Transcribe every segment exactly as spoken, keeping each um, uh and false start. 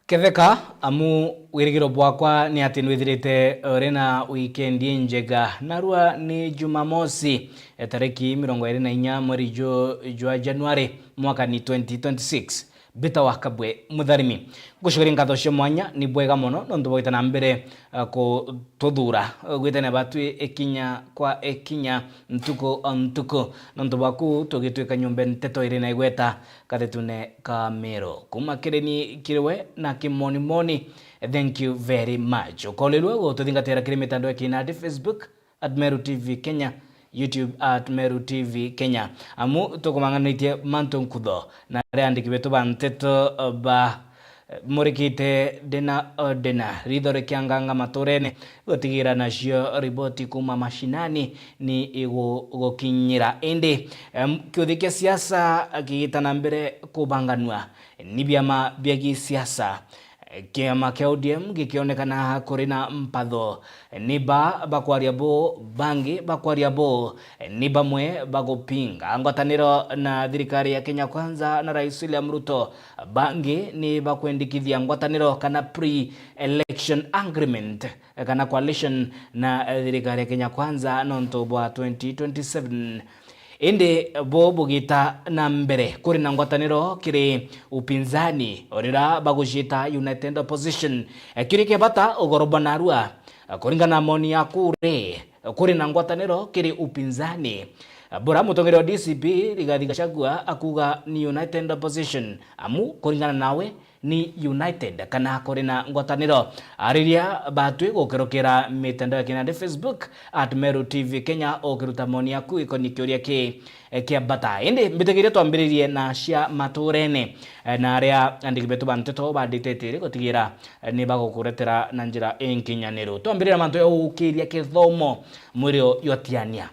Ketheka, amu wirigiro bwakwa ni ati nwithirite uri na wikendi injega. Narua ni Jumamosi, e, tariki mirongo iri na inya mweri ju-, jwa Januari, mwaka ni twenty twenty-six. Mbita wa Kabwe Mutharimi. Ngucokeria nkatho cia mwanya, ni bwega mono nontu bwa gwita na mbere, e, kututhuura, e, gwitania batwi ikinya kwa ikinya, ntuku o ntuku. Nontu bwaku tugitwika nyomba nteto iri na igweta, Gathetune ka Meru. Kuuma kiri ni kiri we na kimonimoni, thank you very much. Ukoolirua gututhingatira kiri mitandao ya kinandi, Facebook at Meru T V Kenya, YouTube at Meru T V Kenya. Amu tukumang'anitie mantu nkutho na aria andiki betu ba nteto ba murikite ndina o ndina, ritho rikianganga maturene, gutigira nacio riboti kuuma mashinani ni igugukinyira. Indi, em, kiuthi kia siasa kigita na mbere kubanganua ni biama bia gisiasa. Kiama kia O D M gikionekana kuri na mpatho. Ni ba bakwaria bu, bangi bakwaria bu, ni bamwe bagupinga ngwataniro na thirikari ya Kenya Kwanza na Rais William Ruto. Bangi ni bakwendikithia ngwataniro kana pre-election agreement, kana coalition na thirikari ya Kenya Kwanza nontu bwa twenty twenty-seven. Indi bo bugita na mbere, kuri na ngwataniro kiri upinzani, o riria baguciita United Opposition. Kiuria kia bata, ugoro bwa narua, kuringana na maoni yaku ri, kuri na ngwataniro kiri upinzani? Bura mutongeria wa D C P Rigathi Gachagua akuuga ni United Opposition, amu kuringana nawe, ni United kana kuri na ngwataniro. Ariria batwi gukerukira mitandao ya kinandi, Facebook at Meru T V Kenya, ukiruta maoni yaku ikoni kiuria ki, eh, kia bata. Indi mbitigirie twambiririe na cia maturene, eh, na aria andiki betu ba nteto banditite iri gutigira, eh, ni bagukuretera na njira inkinyaniru. Twambiririe na mantu ya gukiria kithomo, mwirio jwa tiania.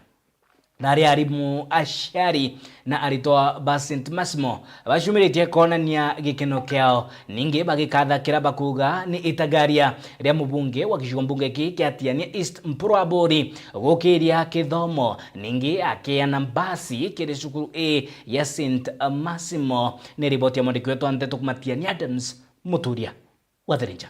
Na aria arimu, aciari na aritwa ba Saint Maximin baciumiritie koonania gikeno kiao, ningi bagikatha kiria bakuuga ni itagaria ria mubunge wa gicigo mbunge giki kia Tiania East, Mpuru Aburi, gukiria kithomo, ningi akiana mbasi kiri cukuru ii ya Saint Maximin. Ni riboti ya mwandiki wetu wa nteto kuuma Tiania, Adams Muturia wa Thirinja.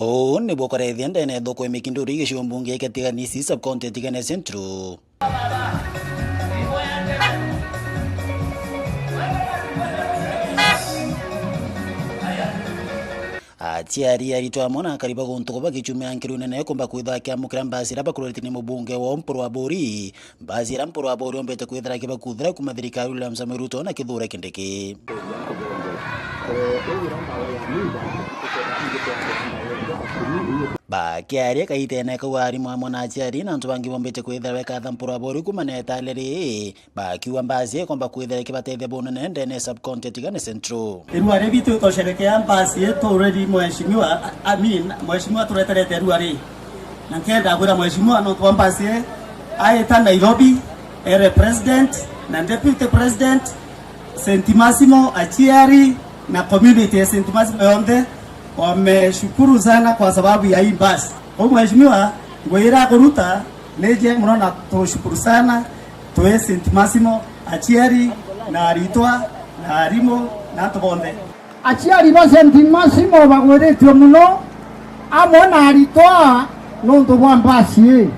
Uu niguo kurethia ndene thoko ya Mikinduri gicigo mbunge kia Tigania East, sub-county ya Tigania Central. Aciari, aritwa amwe na akari ba guntu kuba bagichumia nkirune nayo kumba kwithwa akiamukira mbasi iria bakururite ni mubunge wa Mpuru Aburi. Mbasi iria Mpuru Aburi ombete kwithira akibakuthira kuma thirikari William Samoei Ruto na Kithure Kindiki. Bakiaria kaitene kau, arimu amwe na aciari na antu bangi bombete kwithira bekatha Mpuru Aburi kuma na itale ri, bakiuga mbasi ikomba kwithira ikibatethia bunene ndene ya sub-county ya Tigania Central. Irua ri bitu itosherekea mbasi itu riri mheshimiwa, I mean, mheshimiwa tureterete irua ri. Na nkenda kwira mheshimiwa nontu bwa mbasi ii, aita Nairobi, ere president na deputy president, Saint Maximin, aciari na community ya Saint Maximin yonthe wameshukuru sana kwa sababu ya hii mbasi. Kwa hiyo mheshimiwa, ngwira kuruta Ni njega mono na tushukuru sana, twi Saint Maximin, aciari, na aritwa, na arimu, na antu bonthe. Aciari ba Saint Maximin bagwiritue mono, amwe na aritwa, nontu bwa mbasi ii.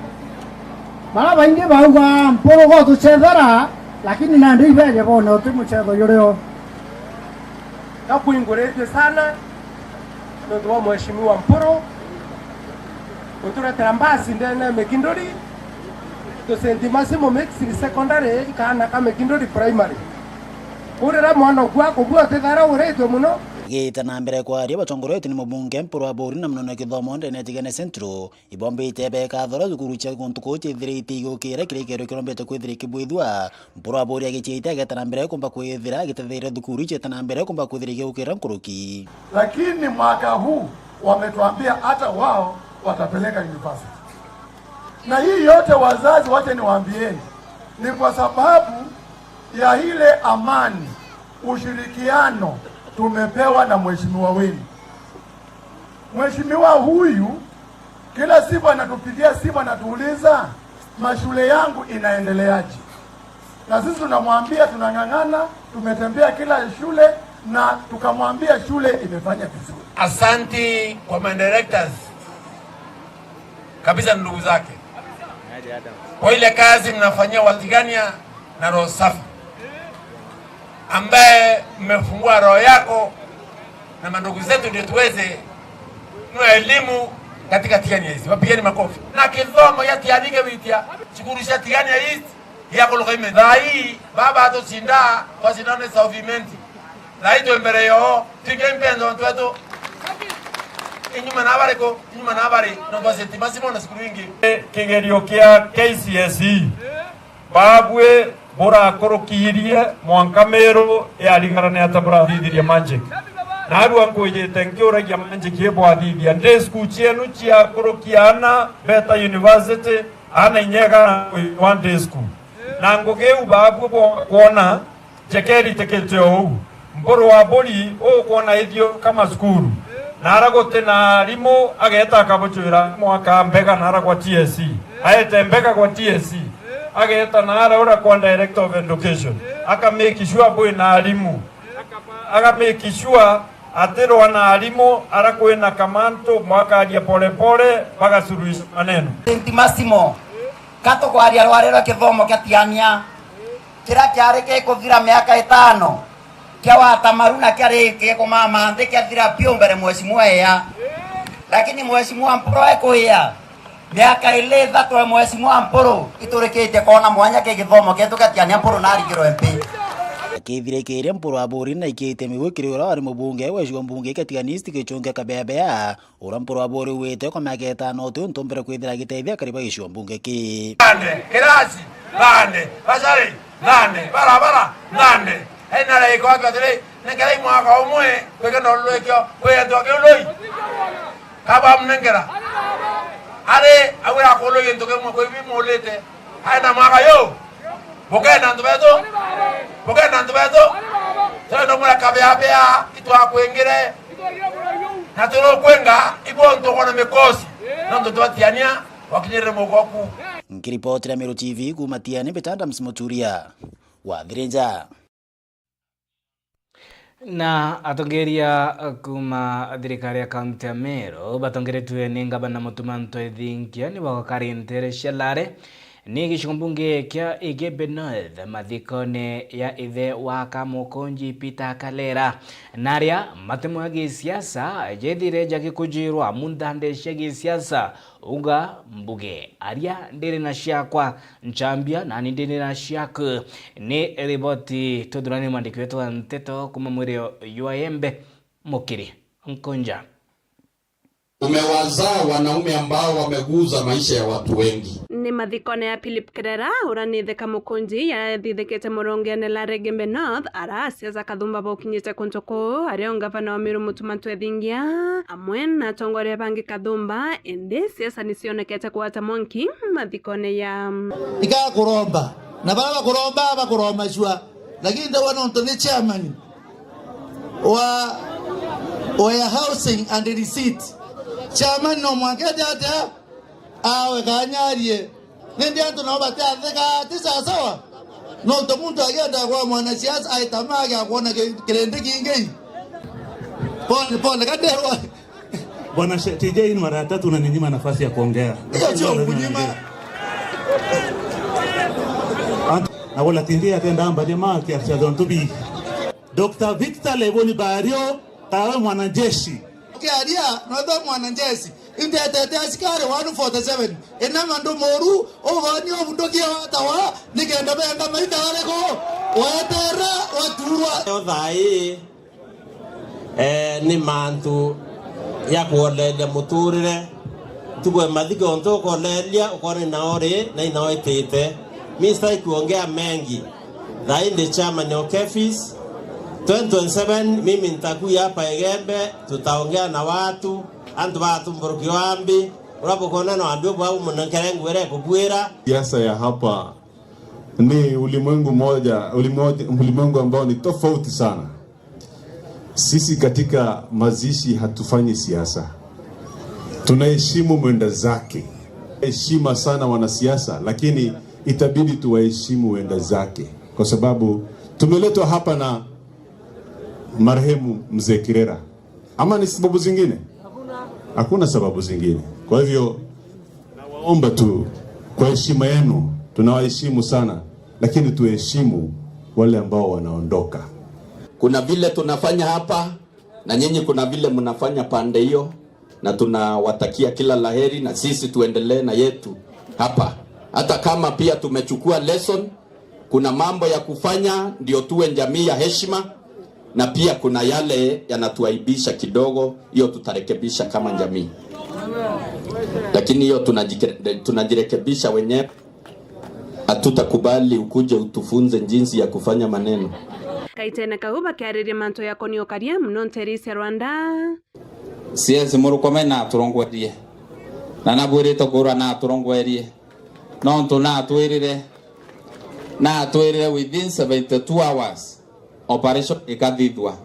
Baria baingi bauga, "Mpuru gotucethera," lakini nandi ibeje bone uti mucetho jurio. Gakwinguritue sana, nontu bwa Mheshimiwa Mpuru guturetera mbasi ndene ya Mikinduri, to Saint Maximin Mixed Secondary, kaana ka Mikinduri Primary. Kurira mwana uku akubua utithara uritwe mono. Agita na mbere kwaria, batongoretue ni mubunge Mpuru Aburi na munene wa kithomo ndene ya Tigania Central, ibombite beka thora thukuru cia guntu kuu ciithirite igukira kiria kieru kirombete kwithira ikibwithua. Mpuru Aburi agiciite ageta na mbere kumba kwithira agitetheria thukuru iciete na mbere kumba kwithira igukira nkuruki. Lakini mwaka huu wametuambia hata wao watapeleka university. Na hii yote wazazi, wacha niwaambieni, ni kwa sababu ya ile amani, ushirikiano tumepewa na mheshimiwa wenu. Mheshimiwa huyu Kila siku anatupigia simu, anatuuliza, "Mashule yangu inaendeleaje?" Na sisi tunamwambia tunang'ang'ana, tumetembea kila shule na tukamwambia shule imefanya vizuri. Asanti kwa ma directors kabisa, ndugu zake, kwa ile kazi mnafanyia Watigania na roho safi, ambaye mmefungua roho yako na mandugu zetu, ndio tuweze kunua elimu katika Tigania East. Wapigeni makofi. Na kithomo ya Tianike Witia, cukuru cia Tigania East ya kuluka ime. Thaa hii, baba atucinda, twacinda ni South Imenti. Thaa hii twi mbere yoo, twingi mpendo ntwetu. Inyuma na bariku, inyuma na bari, no twasiti masimo na cukuru ingi. Kigerio kia K C S E. Baabui burakurukiirie mwanka Miru yarigarane ata burathithirie magic? Naarua nkwijite nkiuragia magic ibwathithia. Ndi school cienu ciakurukia aana beta university, aana inyega na kwithirwa ndi school. Na ngugi iu baabui bwa-, kwona Jekeri tikite o uu. Mpuru wa mburi ukwona ithio kama cukuru. Nara guti na arimu, ageeta akabucwira arimu aka Mbega nara gwa T S C. Aete Mbega gwa T S C. Ageeta nara uria kwa Director of Education. Aka make sure bwi na arimu. Aka make sure ati rwa na arimu ara kwina kamantu mwakaria pole pole, bagasuluhisha maneno. Saint Massimo, ka tukwaria rwari rwa kithomo kia Tiania. Kiria kiari gikuthira miaka itano kia watamaru na kiari gikumama nthi kiathira biu mbere Mheshimiwa ea. Lakini Mheshimiwa Mpuru ekwia, miaka ili ithatu ya Mheshimiwa Mpuru iturikitie kwona mwanya ki githomo kietu kia Tiania Mpuru na arigirwe mpi. Akithirikiria Mpuru aburi na ikiite migwi kiri uria wari mubunge wa gicigo mbunge kia Tigania East Gichunge Kabebea. Uria Mpuru aburiwite kwa miaka itano uti untu mbere kwithira agiteethia akari ba gicigo mbunge ki. Nandi, kirasi, nandi, bacari, nandi, barabara, nandi. Ena riko atwatire, nekerai mwaka umwe, kwike na ururikio, kwi antu akiu lui. Kaba amnengera. Ari, awira akului gintu kimwe kwi bimulite. Aenda mwaka yu. Bukenda antu betu. Bukenda antu betu. Turenda mwira kabea bea itwakwingire. Na turukwenga ibo ntu kwona mikosi. Nontu twatiania wakinyirire mugoku. Nkiripotira Meru T V kuuma Tiani, mbita Adams Muturia wa Thirinja. Na atongeria kuuma thirikari ya kaunti ya Meru batongeretue ni ngavana Mutuma M'Ethingia ni bagokari ntere cia Lare ni gicigo mbunge kia Igembe North mathikone ya ithe wa Kamukunji Peter Kalera, na aria matemo ya gisiasa jethire jagikujirwa muntha nde cia gisiasa. Uga mbuge, aria ndiri na ciakwa, nchambia nani ndiri na ciaku. Ni riboti tuthurani mwandiki wetu wa nteto kuma mwirio jwa Embe, Mukiri Nkunja. Umewazaa wanaume ambao wameguza maisha ya watu wengi. Ni mathikone ya Philip Kirera, uria ni theka mukunji, yathithikite murungene la Regembe North, ara siasa Kathumba baukinyite kuntu kuu, ario ngavana wa Meru Mutuma M'Ethingia, amwe na atongoria bangi Kathumba, indi siasa ni cionekete kugwata mwanki mathikone ya. Igakuromba, na bara bakuromba, bakuromba cua, lakini ndawa nontu ni chairman wa, wa housing and receipt. Chairman no mwanka ete atia? Awe kanyarie. Nindi antu nao batiatheka, ti sawasawa? Nontu muntu agienda kwa mwanasiasa aitama agia kwona ki-, kirindi kingi. Pole, pole, kaderwa. Bwana She-, T J, ni mara ya tatu unaninyima nafasi ya kuongea. Hiyo sio kunyima. Ant-, na wala T J atenda ambaje ma kiasi ya dhonto bi. Doctor Victor Leboni Bario, tawe mwanajeshi. Kiaria, no tawe mwanajeshi. Intetete asikari one forty-seven. Ina mandu moru, uvani ubundukie watawa, nikenda benga maita ariko, weterera, waturwa. Yo thaa ii, eh, ni mantu ya kuoleria muturire. Ntuku ya mathiko ntu ukoleria, ukona inao ri, na inao itite. Mi sitaki kuongea mengi. Thaa ii ndi chairman ya Okefis. Twenty twenty-seven, mimi nitakuja hapa Igembe, tutaongea na watu, antu batumburukirwa ambi, Uria bukona no ambi ubwa umunengere nguo iria ikubwira. Siasa ya hapa ni ulimwengu moja, ulimoja, ulimwengu ambao ni tofauti sana. Sisi katika mazishi hatufanyi siasa. Tunaheshimu mwenda zake. Heshima sana wanasiasa, lakini itabidi tuwaheshimu wenda zake, kwa sababu tumeletwa hapa na marehemu Mzee Kirera. Ama ni sababu zingine? Hakuna sababu zingine. Kwa hivyo, nawaomba tu, kwa heshima yenu, tunawaheshimu sana, lakini tuheshimu wale ambao wanaondoka. Kuna vile tunafanya hapa, na nyinyi kuna vile mnafanya pande hiyo, na tunawatakia kila laheri, na sisi tuendelee na yetu hapa. Hata kama pia tumechukua lesson, kuna mambo ya kufanya ndio tuwe jamii ya heshima, na pia kuna yale yanatuaibisha kidogo, hiyo tutarekebisha kama jamii. Lakini hiyo tunajike-, tunajirekebisha wenyewe. Hatutakubali ukuje utufunze jinsi ya kufanya maneno. Kaitene kau bakiariria mantu jakonie ukaria mono nteri cia Rwanda. C S Murkomen naturongoerie. Na nabwirite kwirwa naturongoerie. Nontu natwirire, natwirire within seventy-two hours operation ikathithua.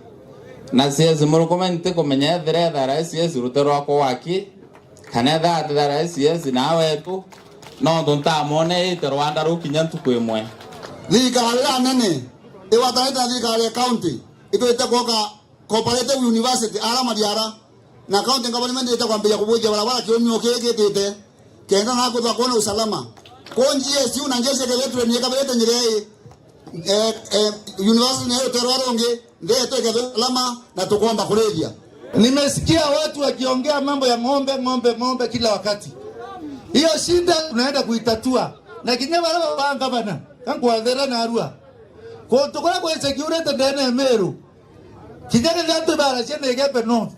Na C S Murkomen ntikumenya ethira ethara C S rute rwakwa waki, kana ethira atithara C S na wetu, nontu ntamwone ite Rwanda rukinya ntuku imwe. Thirikari iria nene igwatanite na thirikari ya county itwite gwoka Cooperative University ara Mariara, na county government ite kwambia kubujia barabara kiumia kiri kitite, kenda na kutha kuona usalama. Ko G S U na G S U kethira train ikabirite njira ii, eh, eh, university nayo uterwa rungi, ndeto ikethwa usalama na tukomba kurithia. Nimesikia watu wakiongea mambo ya ng'ombe, ng'ombe, ng'ombe kila wakati. Hiyo shida tunaenda kuitatua. Na kinya baria baba ngavana, kankwathera narua. Kuntu kuria kwi security ndene ya Meru, kinya riria antu ibara cia Igembe North,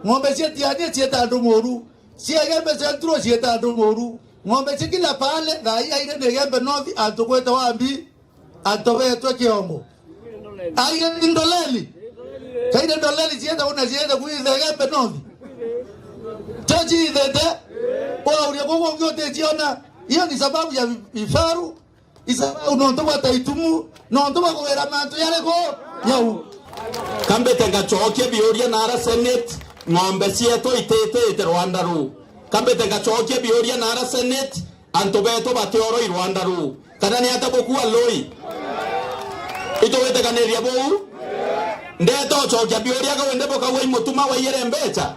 ng'ombe cia Tiania cieta andu moru, cia Igembe Central cieta andu moru, ng'ombe cia kila pale, thaa ii aire ni Igembe North, antu gwita wambi, antu betwe kiongo. Aire ni Ndoleli, kaire Ndoleli cieta una cieta kwitha Igembe North. Cho ciithete, urauria kuku ungi uticiona, hiyo ni sababu ya vi-, vifaru. Isabau nontu bwa taitumu, nontu bwa kugera mantu jariku jau. Kambite ngacokia biuria nara Senate, ng'ombe cietu ititite Rwanda ruu. Kambite ngacokia biuria nara Senate, antu betu batioroi Rwanda ruu. Kana ni ata bukua lui? Itugwitikaniria buu? Ndeta ucokia biuria gau indi bukauga imutuma waiyire mbeca?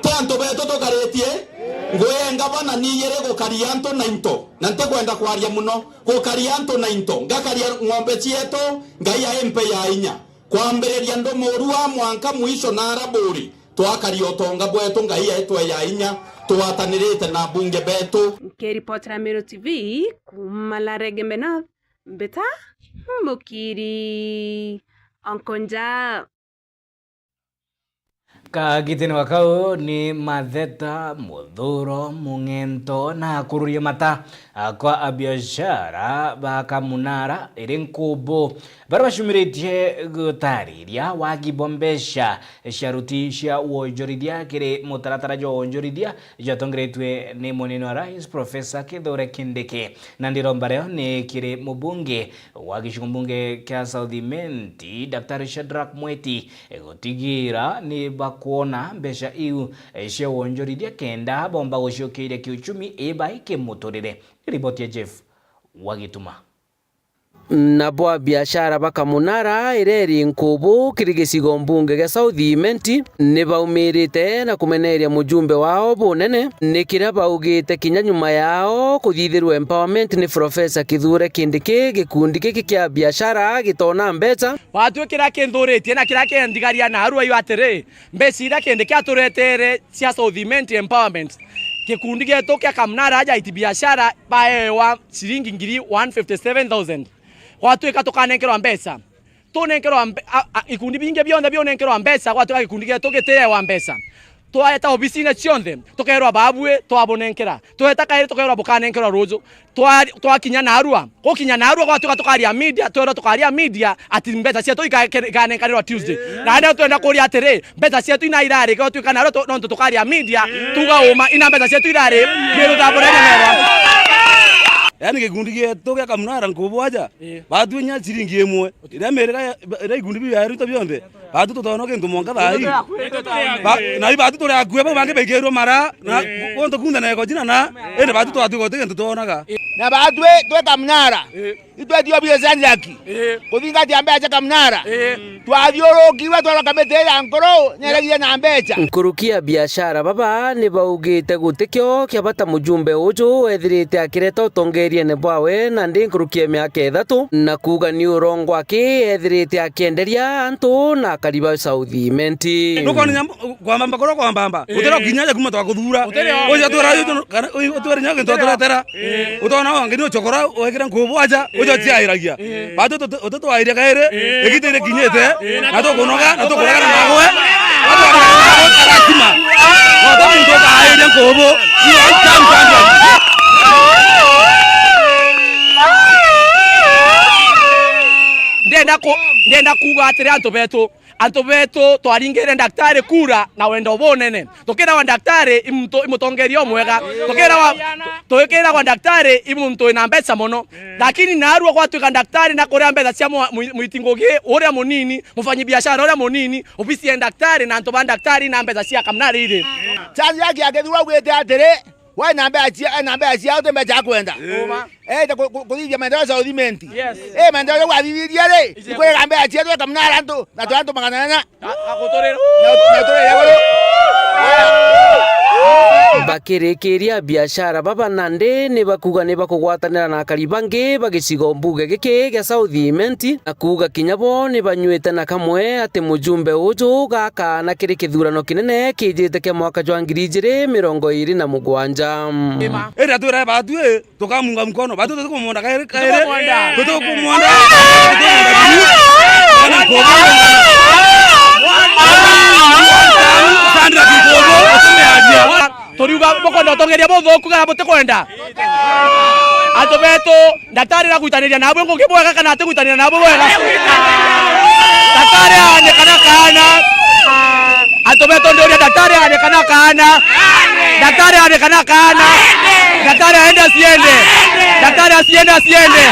Ti antu betu tukaritie? Ngui ya ngavana ni iyiri gukaria antu na into, na ntikwenda kwaria muno. Gukaria antu na into, ngakaria ng'ombe cietu, Ngai aimpe ya inya. Kwambiriria ndu muru wa mwanka mwisho na araburi, twakaria utonga bwetu, Ngai aitwe ya inya, twatanirite na bunge betu. Nkiripotera Meru T V kuuma Laregembe North, mbita Mukiri Onkonja. Kagitene wa kau ni matheta, muthuro, mung'ento na kururia mata, a, kwa abiashara ba Kamunara iri Nkubu, baria bacumiritie gutariria wagi bwa mbeca cia ruti cia wonjorithia kiri mutaratara jwa wonjorithia jwatongeretue ni munini wa rais Professor Kithure Kindiki. Na ndiromba rio ni kiri mubunge wa gicigo mbunge kia South Imenti, Daktari Shadrack Mweti, gutigira ni bakwona mbeca iu cia wonjorithia kenda bomba guciokiiria kiuchumi ibaiki muturire. Riboti ya Jeff Wagituma. Nabo abiashara ba Kamunara iria iri Nkubu kiri gicigo mbunge gia South Imenti ni baumirite na kumeneria mujumbe wao bunene, ni kiria baugite kinya nyuma yao kuthithirwa empowerment ni Professor Kithure Kindiki, gikundi giki kia biashara gitona mbeca. Watu kiria kinthuritie na kiria kindigaria narua iu atiri, mbeca iria Kindiki aturetere cia South Imenti Empowerment, gikundi gietu kia Kamunara Ajaiti Biashara baewa ciringi ngiri one fifty seven thousand. Gwatuika tukanenkerwa mbeca, tunenkerwa mbe-, a, a, ikundi bingi bionthe biunenkerwa mbeca, gwatuika gikundi gietu gitirewa mbeca. Twaeta obisine cionthe, tukeerwa babui twabunenkera. Tweta kairi tukeerwa bukanenkerwa ruju. Twa-, twakinya narua, gukinya narua gwatuika tukaria media, twerwa tukaria media ati mbeca cietu ika-, ikanenkanirwa Tuesday. Na ndio twenda kuria atiri, mbeca cietu ina irari, gwatuika narua tu-, nontu tukaria media, tuga uma, ina mbeca cietu irari, ndio tutambura nyemerwa. Yaani gikundi gietu gia Kamunara Nkubu aja, ii, batwinya ciringi imwe. Iria mirira ya, iria ikundi biu biaruta bionthe, Batu tutoona kintu mwanka thaa ii. Ba-, na i batu turi akue, bau bangi baikirwe mara, na kuntu kunthe na ego jina na, indi batu twatuika uti kintu twonaga. Na batu twi Kamnara. Itwetio bia Sanjaki. Kuthingatia mbeca Kamnara. Twathiurukirwe twona kamiti ya nkuru, nyeregie na mbeca. Nkuruki ya biashara baba ni baugite gutikio kia bata mujumbe uju ethirite akireta utongeriene bwawe, na ndi nkuruki ya miaka ithatu, na kuuga ni urongo aki ethirite akienderia antu na akari ba South Imenti. Nukwona nyambo, kwambamba kuria kwambamba. Utira kinya aja kuma twakuthura. Uja twira uju kana uyu utwire nya gintu turetera. Utona wangi ni uchokora wekira nkubu aja, uja uciairagia. Batu uti twairia kairi, igita irikinyite, na tukunoga, na tukuregana nagwe. Arakima. Wata muntu ukairia nkubu. Ndenda ku-, ndenda kuuga atiri antu betu, antu betu twaringire ndaktari kura na wendo bunene. Tukiragwa ndaktari i muntu, i mutongeria umwega. Tukiragwa, tukiragwa ndaktari i muntu wina mbeca mono. Lakini narua gwatuika ndaktari na kuria mbeca cia mwa-, mwi-, mwiti ngugi uria munini, mufanyi biashara uria munini, ofisi ya ndaktari na antu ba ndaktari na mbeca cia Kamnara iri. Chanjo yake akithirwa ugwite atiri, we na mbeca cia, na mbeca ciao ti mbeca akwenda. Ii. Eete ku-, ku-, kuthithia maendeleo ya South Imenti. Yes. Ii, maendeleo jau athithithia ri, ikwega mbeca cietu eka mnara antu, na twa antu magana ana. Na, na guturira. Na, na guturira iguru. Bakirikiria biashara baba nandi ni bakuga ni bakugwatanira na akari bangi ba gicigo mbuge giki gia South Imenti, na kuuga kinya bo ni banyuite na kamwe ati mujumbe uju gakaana kiri kithurano kinene kijite kia mwaka jwa ngiri ijiri mirongo iri na mugwanja. Iri atwira batu ii, tukamunga mkono. Batu tutikumwenda kairi, kairi. Tutikumwenda. Tutikumwenda. Tutikumwenda. Sandra Kikobo, utumeadia. Turiuga bukwenda utongeria buthuku kana butikwenda? Antu betu, ndaktari aragwitaniria nabwe ngugi bwega kana atigwitaniria nabwe bwega? Ndaktari aane kana kaana? Antu betu ndiuria, ndaktari aane kana kaana? Ndaktari aane kana kaana? Ndaktari aende asiende? Ndaktari asiende asiende?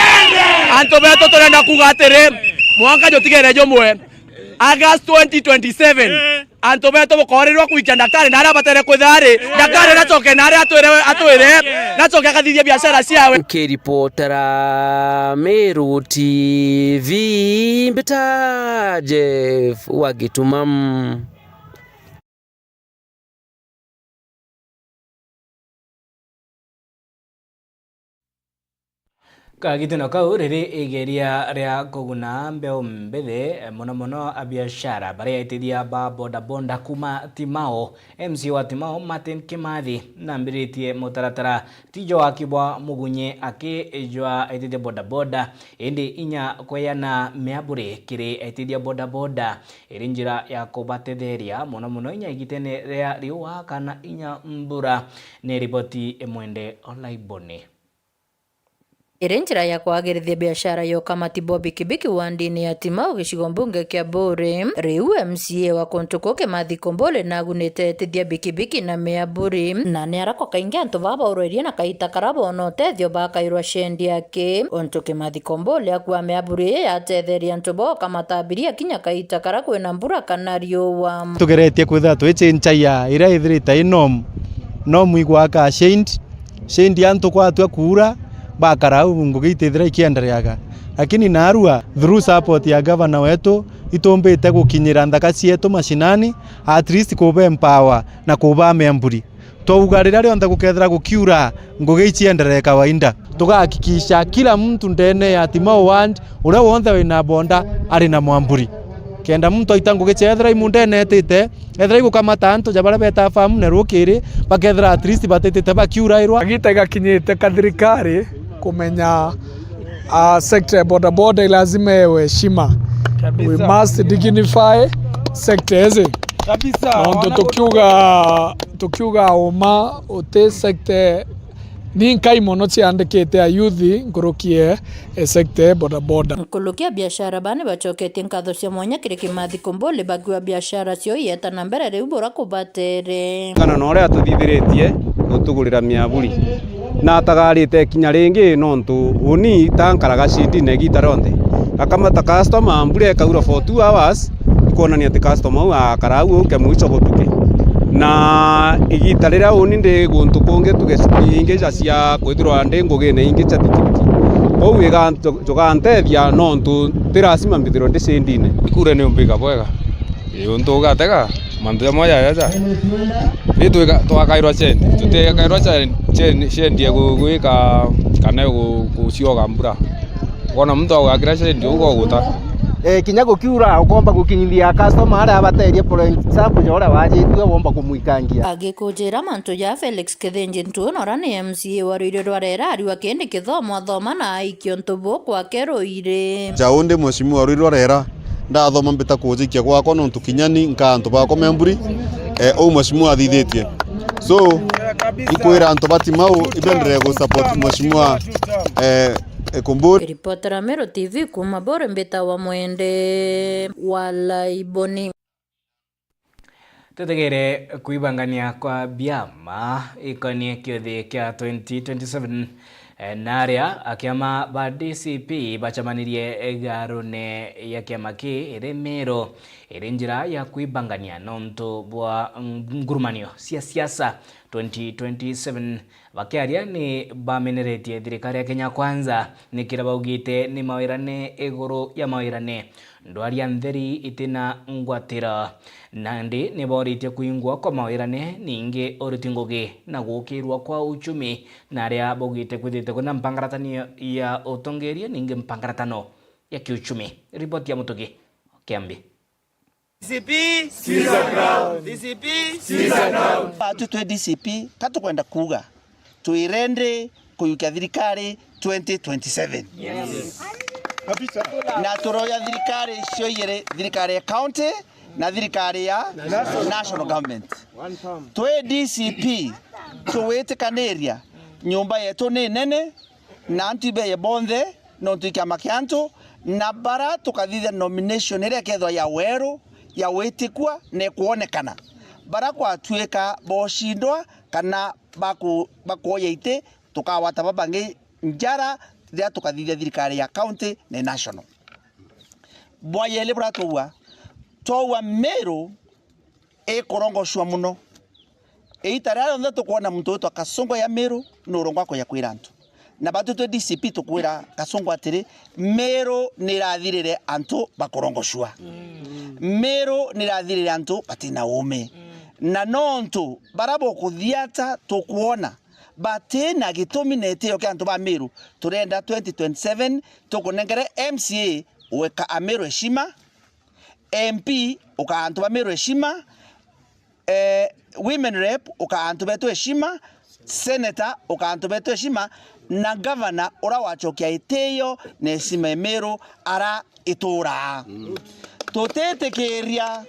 Antu betu turenda kuuga atiri, mwanka jutigere jumwe. August twenty twenty-seven. Antu betu bukoorirwa kwikia ndaktari na aria batere kwithira ari. Ndaktari nacoke na aria atwire, atwire, nacoke akathithia biashara ciawe. Nkiripotera Meru T V, mbita Jeff wa Gituma. Kagitino kau riri igeria ria kuguna mbeu mbithi, mono mono abiashara baria aitithia ba bodaboda kuma Timao. M C A wa Timao, Martin Kimathi, nambiritie mutaratara ti jwa waki bwa mugunyi aki jwa aitithia bodaboda, indi inya kweana miaburi kiri aitithia bodaboda, iri njira ya kubatetheria mono mono inya igitene ria riua kana inya mbura. Ni riboti imwende Olaiboni. Iri njira ya kwagirithia biashara ya ukamati bwa bikibiki wandini ya Timau gicigo mbunge kia Buuri. Riu M C A wa kuntu kuu Kimathi Kumbuli nagunite etithia bikibiki na miaburi, na ni arakwa kaingi antu baa baurwairie na kaita kara boona utethio bakairwa cendi aki. Untu Kimathi Kumbuli akua miaburi ii yatetheria antu boo ukamata abiria kinya kaita kara kwina mbura kana riua. Tugeretie kwithira twi change ya iria ithirite i norm, norm igwaka shade, shade antu kwatua kuura, bakara au ngugi itithira ikiendereaga. Lakini naarua, through support ya governor wetu, itumbite gukinyira nthaka cietu mashinani, at least kuba empower na kuba miamburi. Twauga riria rionthe gukethira gukiura, ngugi icienderee kawaida. Tugahakikisha kila mtu ndene ya Timau ward, uria wonthe wina bonda, ari na mwamburi. Kenda muntu aita ngugi cia ethira i mundene etite, ethira igukamata antu ja baria beta farm na rukiri, bakethira at least batitite bakiurairwa. Agita igakinyite ka thirikari kumenya, ah, sector ya bodaboda i lazima ewe heshima. Kabisa. We must dignify sector iji. Kabisa. Nontu tukiuga, tukiuga uma uti sector ni nkai mono ciandikite a youth nkuruki e, e sector bodaboda. Nkuruki a biashara baa ni bacoketie nkatho cia mwanya kiri Kimathi Kumbuli bakiuga biashara cio ieta na mbere riu bura kubatere. Kana na uria atuthithiritie gutugurira miaburi. Na atagarite kinya ringi nontu uni ta nkaraga shindine igita rionthe. Akamata customer, mbura ikaura for two hours, Kwonania ati customer uu akara au uke mwicho gutuke. Na igita riria uni ndi guntu kungi tuge shughuli ingi ja cia kwithirwa ndi ngugine ingi cia thikiriki. Kwou iga ntu-, jugantethia nontu ti lazima mbithirwe ndi cendine. Ikure ni umbika bwega. Ii, untu ugatega, mantu jamwe jajaja. Ii, twika-, twakairwa chendi. Tutikairwa chendi, chendi, chendi ya gu-, gwika kana gu-, gucioga mbura. Wona muntu agwakira chendi, ugo guta. Eh, kinya gukiura, ukomba gukinyithia customer aria abaterie, for example, ja uria wajitue, womba kumwikangia. Agikujira mantu ja Felix Kithinji Ntwinora ni M C A wa Ruiru rwa Rera, ariwa kindi kithomo athoma na aikio ntubu kwake Ruiri. Jau ndi mheshimiwa Ruiru rwa Rera, ndathoma mbita kujikia gwakwa nontu kinya ni nka antu bakwa me mburi, eh, uu mheshimiwa athithitie. So, ikwira antu bati mau, ibenderee gu support mheshimiwa, eh, Ikumburi. Ripotera Meru T V kuma Bore mbita wa Mwende wa Laiboni. Tutegere kwibangania kwa biama ikonie kiothi kia twenty twenty-seven, eh, na aria akiama ba D C P bacemanirie igarune ya kiama ki iri Meru, iri njira ya kwibangania nontu bwa ngurumanio cia siasa twenty twenty-seven. Bakiaria ni bameneretie thirikari ya Kenya Kwanza nikira baugite ni mawirane iguru ya mawirane. Ndwaria ntheri itina ngwatiro. Nandi ni boritie kwingwa kwa mawirane, ningi uriti ngugi na gukirwa kwa uchumi, na aria baugite kwithite kwina mpangaratano ya utongeria, ningi mpangaratano ya kiuchumi. Ripoti ya Mutugi Kiambi. D C P, sikiza ground. D C P, sikiza ground. Atu twi D C P, ka tukwenda kuuga, twi ready kuyukia thirikari twenty twenty-seven. Yes. Na turoya thirikari cio igiri, thirikari ya county na thirikari ya national government. Twi D C P, tugwitikaniria nyumba yetu ni nene, na antu ibeye bonthe, nontu i kiama kia antu, na bara tukathithia nomination iria ikethwa ya weru, ya witikua, na ikwonekana. Bara kwatuika bocindwa kana baku-, bakwoya iti, tukagwata babangi njara riria tukathithia thirikari ya county na national. Bwa yeli buria twaua, twaua Meru ikurongoshua muno. Iita riria rionthe tukwona muntu witwa Kasongo ya Meru, ni urongo akoya kwira antu. Na batu twi D C P tukwira Kasongo atiri, Meru ni irathirire antu bakurongoshua. Meru ni irathirire antu batina uume. Na nontu bara bukuthiata tukwona batina gitumi na itio kia antu ba Meru, turenda twenty twenty-seven tukunengere M C A weka a Meru heshima, M P ukaa antu ba Meru heshima, eh, women rep ukaa antu betu heshima, senator ukaa antu betu heshima, na governor ura wachokia itio na heshima ya Meru ara ituraa. Tutitikiria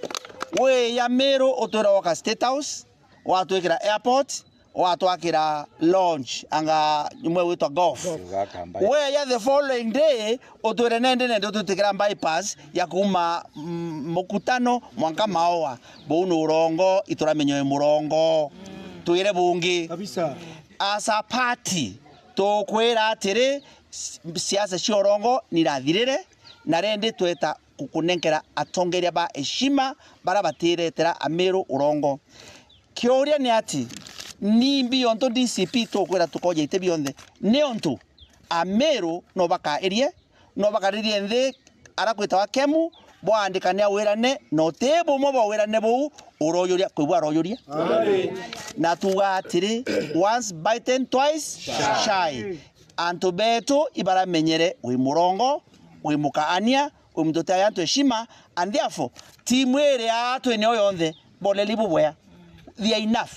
wiya Meru utwira woka State House, watwikira airport, watwakira lounge, anga nyumba igwitwa golf. Weya the following day, utwire nende nende utwitikira bypass ya kuma, mm, Mukutano mwanka Maua. Buu ni urongo, ituramenya wi murongo. Twire bungi. Kabisa. As a party, tukwira atiri, s-, siasa cia urongo nirathirire, na rendi tweta kukunenkera atongeria ba heshima bara batiretera Ameru urongo. Kiuria ni ati, nimbi yontu D C P tukwira tukoja iti bionthe? Niuntu Ameru no bakairie, no bakaririe nthi ara kwitawa Kemu, bwaandikane awirane, na uti bumwe bwa wirane buu urojuria, kwigua arojuria? Na tuga atiri, once bitten, twice shy. Antu betu ibaramenyere wi murongo, wi mukaania, wi muntu utiaga antu heshima, and therefore, timu iria twinio yonthe, boleli bubwea. They are enough.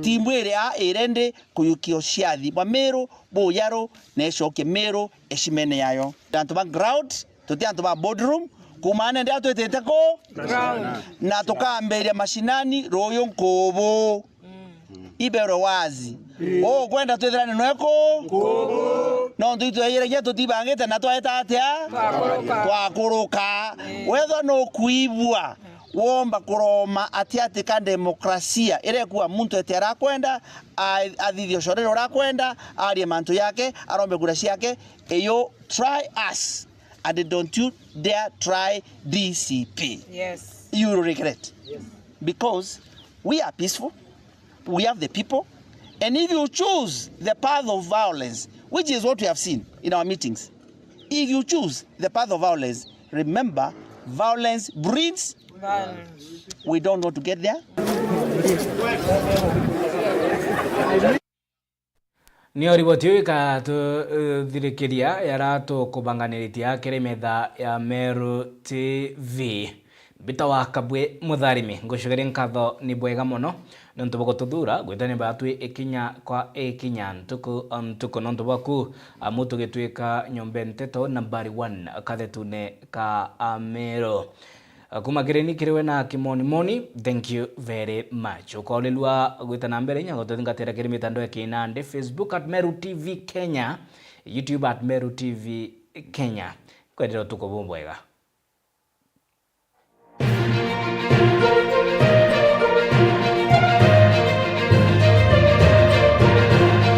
Timu iria irendi kuyukia uciathi bwa Meru bujaru na icokie Meru heshimene yayo. Antu ba ground, tuti antu ba boardroom, kumana ndia twitite ku? Ground. Na tukambiria mashinani ruyu nkubu. Iberwe wazi. Ukwenda twithirane nwe ku? Nkubu. Nontu itweyiragia tutibangite na twaeta atia? Twakuruka. Twakuruka. Wethwa nukwibua, womba kuroma ati ati ka demokrasia iria ikua muntu ete arakwenda, a-, athithie ucorere urakwenda, arie mantu yake, arombe kura ciake, you try us and don't you dare try D C P. Yes. you will regret. Because we are peaceful, we have the people, and if you choose the path of violence, which is what we have seen in our meetings, if you choose the path of violence, remember, violence breeds. Violence. We don't want to get there. Niyo riboti iu ikatuthirikiria yaria tukubanganiritie kiri metha ya Meru T V. Mbita wa Kabwe Mutharimi, ngucokeria nkatho ni bwega mono nontu bwa gututhuura gwitania batwi ikinya kwa ikinya, ntuku o ntuku, nontu bwaku, amu tugitwika nyomba nteto nambari one kathetune ka Ameru. Kuma kiri ni kiri we na Kimonimoni, thank you very much. Ukoolelua gwita na mbere inya gututhingatira kiri mitandao ya kinandi, Facebook at Meru T V Kenya, YouTube at Meru T V Kenya. Kwendera utuku bubwega.